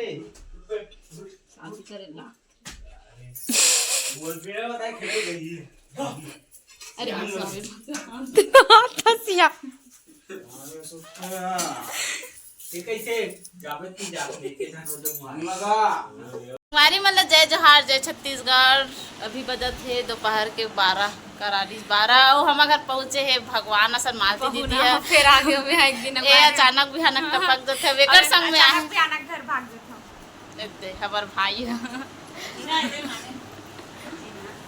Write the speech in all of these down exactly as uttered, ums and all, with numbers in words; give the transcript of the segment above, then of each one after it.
शादी करे ला। अरे हाँ, स्वामी। फंसिया। ये कैसे जाबे की जात लेके ना हो तो मार। संगवारी मन ल जय जोहार, जय छत्तीसगढ़। अभी बजत हे दोपहर के बारह, करारी बारह। अउ हमर घर पहुँचे हे भगवान असन मालती दीदी ह। फेर आगे में एक दिन ए अचानक भयानक टपक जथे, अब एकर संग में अचानक भयानक घर भाग जथे। एते हमर भाई ह।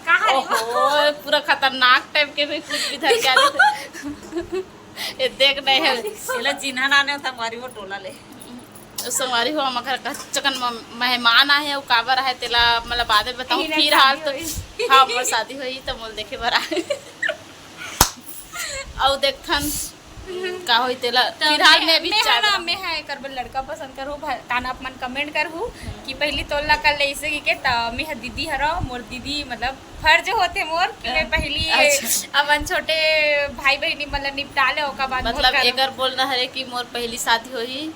कहाँ रे? ओहो, पूरा खतरनाक टाइप के भी कुछ भी धर के आ जाथे। ए देख नहीं है। एला चिन्हा नाने संगवारी वो टोला ले। संगवारी हो, हमर घर का चकन म-, मेहमान आहे, अउ काबर आहे तेला मतलब बादे बताऊं। फिर हाल तो हाँ, मोर शादी होई त मोल देखे बर आए। अउ देखथन का होई तेला। फिलहाल मैं भी मैं चाय ना, बनाऊं। मैं हा एकर बर लड़का पसंद करू, काना आप मन कमेंट करहू कि पहली तोला कर ले इसे के, त मैं हा दीदी हरो, मोर दीदी मतलब फर्ज होथे मोर कि मैं पहली अपन छोटे भाई बहिनी मन ल निपटा ले, ओकर बाद मोर मतलब करो। एकर बोलना हरे कि मोर पहली शादी होही,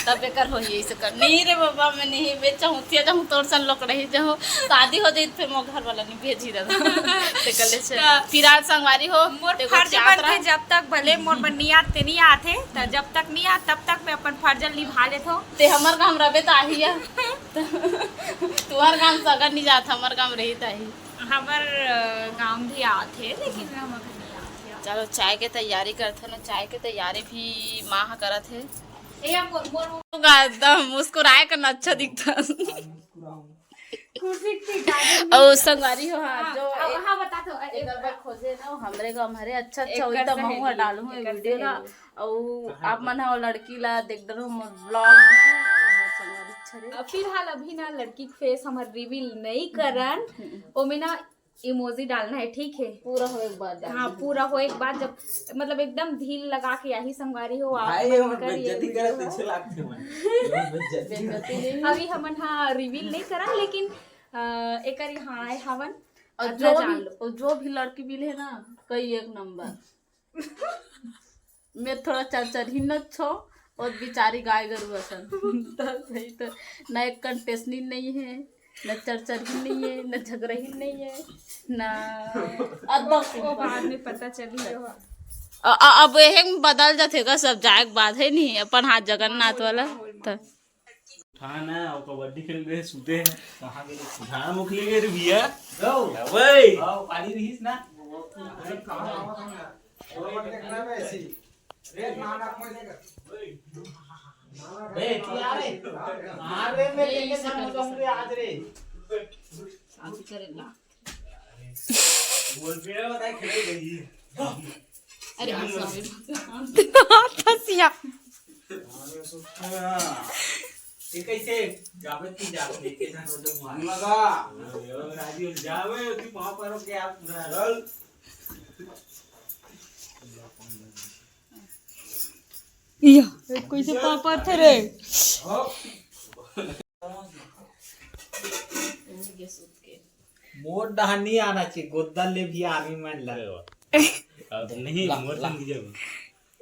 तब एकर होही, ऐसे कर। नहीं रे बाबा, मैं नहीं, मैं चहुतिया जाहूँ, तोर सन लोग रही जाहूँ, शादी हो जाई, फिर मोर घर वाला नहीं भेजी रहा। ते कर ले छे। फिलहाल संगवारी हो, मोर ते को फर्ज चाहत बनथे, रहा। जब तक भले मोर बर नहीं आत, ते नहीं आत हे, त जब तक नहीं आत, तब तक मैं अपन फर्ज ल निभा लेथो। ते हमर गाँव रबे त आही है। तुहर गाँव सगर नहीं जात, हमर गाँव रही त आही। हमर, अ, गाँव भी आत हे, लेकिन हमर घर नहीं आत हे। चलो, चाय के तैयारी करथन, चाय के तैयारी भी माँ ह करत हे। ए, मोर, मोर एकदम मुस्कुराए कर अच्छा दिखता। अउ संगवारी हो, हाँ, जो हाँ, एक, हाँ, बता दो, अरे, एकर बर खोजे ना, हमरे गाँव हरे, अच्छा, अच्छा, एकर वही तो सहेली, महू ह डालू है एकर वीडियो ना। सहेली। अउ आप मन ह लड़की ला देख डरो मोर vlog में, मोर संगवारी छरे। अब फिलहाल अभी ना लड़की के फेस हमर रिवील नहीं करन, हम्म। ओमे ना इमोजी डालना है, ठीक है? पूरा होए के बाद डाल हाँ, दीजिए। पूरा होए के बाद जब मतलब एकदम धील लगा के यही संगवारी हो आप भाई, मन हमर कर ये बेइज्जती वीडियो करत है। पीछे लागते मन। हमर बेइज्जती। बेइज्जती नहीं। अभी हमन हाँ रिवील नहीं करन, लेकिन अ, एकर यहाँ आए हवन। और अतना जो जान भी, लो। और जो भी लड़की मिले है ना, कई एक नंबर। मैं थोड़ा चरचरहिन अच्छो और बेचारी गाय गरु असन। तो सही तो ना एक कंटेस्टनी नहीं है, ना चरचरहिन नहीं है, ना झगड़हिन नहीं है, ना अद्भुत वो बाद में पता चली। अ-, अ-, अब यही में बदल जाथे का सब जाए के बाद है नहीं अपन हाथ जगन्नाथ वाला। तो उठा ना, वो कबड्डी खेल रहे, सूते हैं। कहाँ गए? झाड़ा मुख ले गए रे भैया। गौ। अबे। आओ, पानी रहीस ना। अरे, कहाँ आवा था ना? वो मत देखना बे, ऐसी। रे, मार आप मत देखा। बे, तू आ रे। मार रे, मैं तेरे साथ मचाऊंगी आज रे। शादी करेला। बोल पे बताए, खेले गई। अरे हाँ, स्वामी। फंसिया। ये कैसे? जाबे की जाबे, लेके जान वो तो मार। लगा। राजी हो जावे, उसकी माँ पर के आप चल। या, कैसे पापा थे रे? मोर डहान नहीं आना चाहिए, गोद्दा ले भी आर्मी मैन ला। अब नहीं, ला, मोर ला। संग जाओ।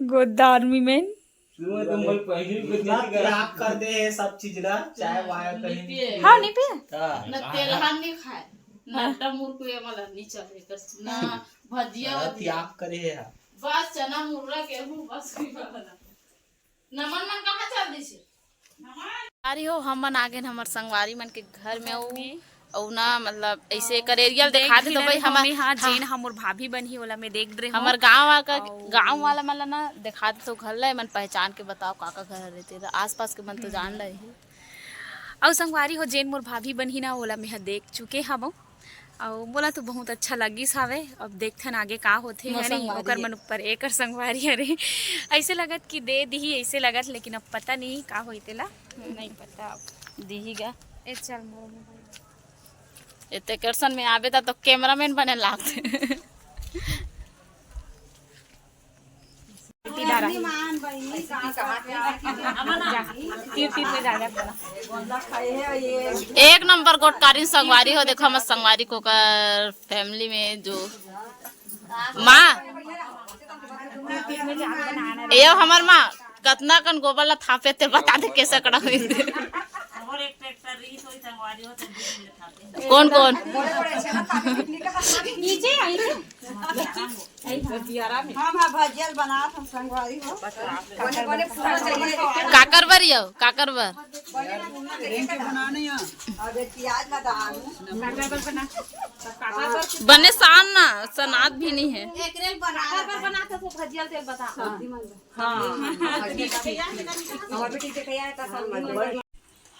गोद्दा आर्मी मैन। तू तो मोर पहली गोद्दा त्याग कर दे है सब चीज ला, चाय वाय कहीं नहीं पिए। हाँ, नहीं पिए। हाँ। न तेलहन नहीं खाए, न अड्डा मुर्ग ये वाला नहीं चले, बस ना भजिया अरे वजिया। त्याग करे है। बस चना मुर्रा गेहूं बस वही वाला। नमन मन कहाँ चल दिसे? अरे हो, हमन आ गेन हमर संगवारी मन के घर में। अउ, अउ ना, मतलब, ऐसे अउ, करेरिया ल देख देखा दे तो भाई, हमर, हाँ, जेन हमर भाभी बनही, ओला मैं देख रहे हूँ। हमर गाँव का, अउ गाँव वाला मन ला ना देखा दे तो घर ला, मन पहचान के बताओ, का का घर रहते, तो आसपास के मन तो जान रहे ही। अउ संगवारी हो, जेन मोर भाभी बनही ना, ओला मैं ह देख चुके हवं। अउ मोला तो बहुत अच्छा लगिस हावे। अब देखथन आगे का होथे, मोर है नहीं? संगवारी ओकर हे। मन ऊपर एकर संगवारी हरे। ऐसे लगत कि दे दिही, ऐसे लगत, लेकिन अब पता नहीं का होई तेला, नहीं पता अब। दिही गा। ए चल मोर mobile। एते करसन में आबे ता तो कैमरामैन बने लागथे। तीर, तीर में जा, जा, जा। एक नंबर गोटकारिन संगवारी हो, देखो हमर संगवारी कोकर family में जो माँ, ये हमर माँ कतना कन गोबर ला थापे ते बता दे कैसे कड़ा हुई। कौन कौन? नीचे आई थे। हम हाँ भजियल बनात हम संगवारी हो। बने बने फूल चाहिए। काकर बर यो, काकर बर? अब ये प्याज लगा आलू। बने सान ना, सनात भी नहीं है। काकर बर बनात हो तो भजियल तेल बता। हाँ।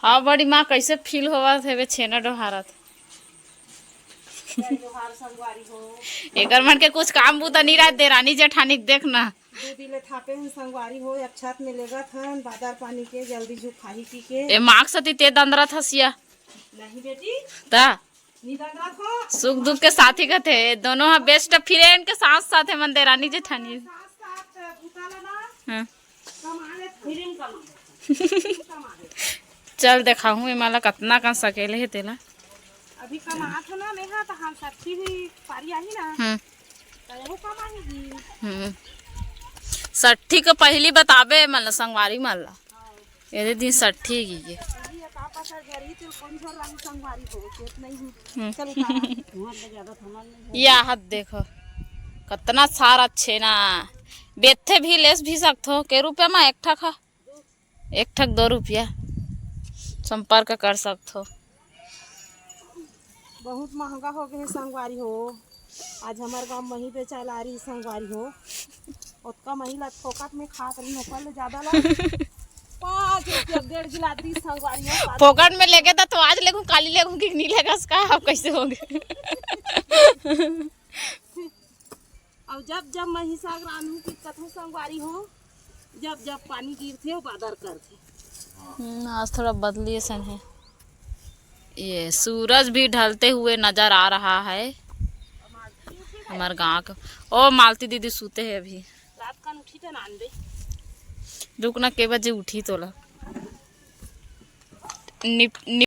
हाँ बड़ी माँ, कैसे फील होवत हेवे छेना डोहारत? जोहार संगवारी हो। एकर मन के कुछ काम बूता नहीं रहत देरानी जेठानी के, देख ना। दू दिन ले थापे हन संगवारी हो, अब छत में लेगत हन बाजार पानी के, जल्दी जू खाही पी के। ए माग सती ते दंदरत हसिया। नहीं बेटी, ता नी दंदरत हो। सुख दुख के साथी कथे, दोनों हा बेस्ट फ्रेंड के साथ साथ है मन देरानी जेठानी। साथ साथ बुता ला ना, हाँ। कमा ले फिर कमा। चल देखाहूँ एमा ला कतना कन सकेले हे तेला। अभी कमात हो ना मेहा, तो हम सच्ची भी पारी आही ना, हम्म तो यहू कमाही जी। हम्म। सट्ठी के पहली बताबे मन ला, संगवारी मन ला। एदे दिन सट्ठी की ये। अभी ये का पता जरी तो कौन झोर रंग संगवारी हो, चेत नहीं हूँ। हम्म। चल उतारा। या हाथ देखो, कतना सारा छेना। बेथे भी, लेस भी सकथो। के रुपया मा एक ठक हा? एक ठक दो रुपया। संपर्क कर सकथो। बहुत महंगा हो गए संगवारी हो। आज हमार गांव मही बेचाला रही संगवारी हो। ओतका मही ला फोकट में खात रही, ओकर ले ज्यादा ला पाँच रुपया डेढ़ गिलास दी संगवारी हो। फोकट में लेके था तो आज लेगू, काली लेगू कि नहीं लेगस का, अब कैसे होगे? और जब जब मही साग रानू की कथू संगवारी हो, जब जब पानी गिरथे, वो बादर करथे। हम्म, आज थोड़ा बदली असन है। ये सूरज भी ढलते हुए नजर आ रहा है हमारे गांव का। ओ मालती दीदी सूते हैं अभी। रात कन उठी तो नान दे। रुकना, के बजे उठी तोला? निप, निप,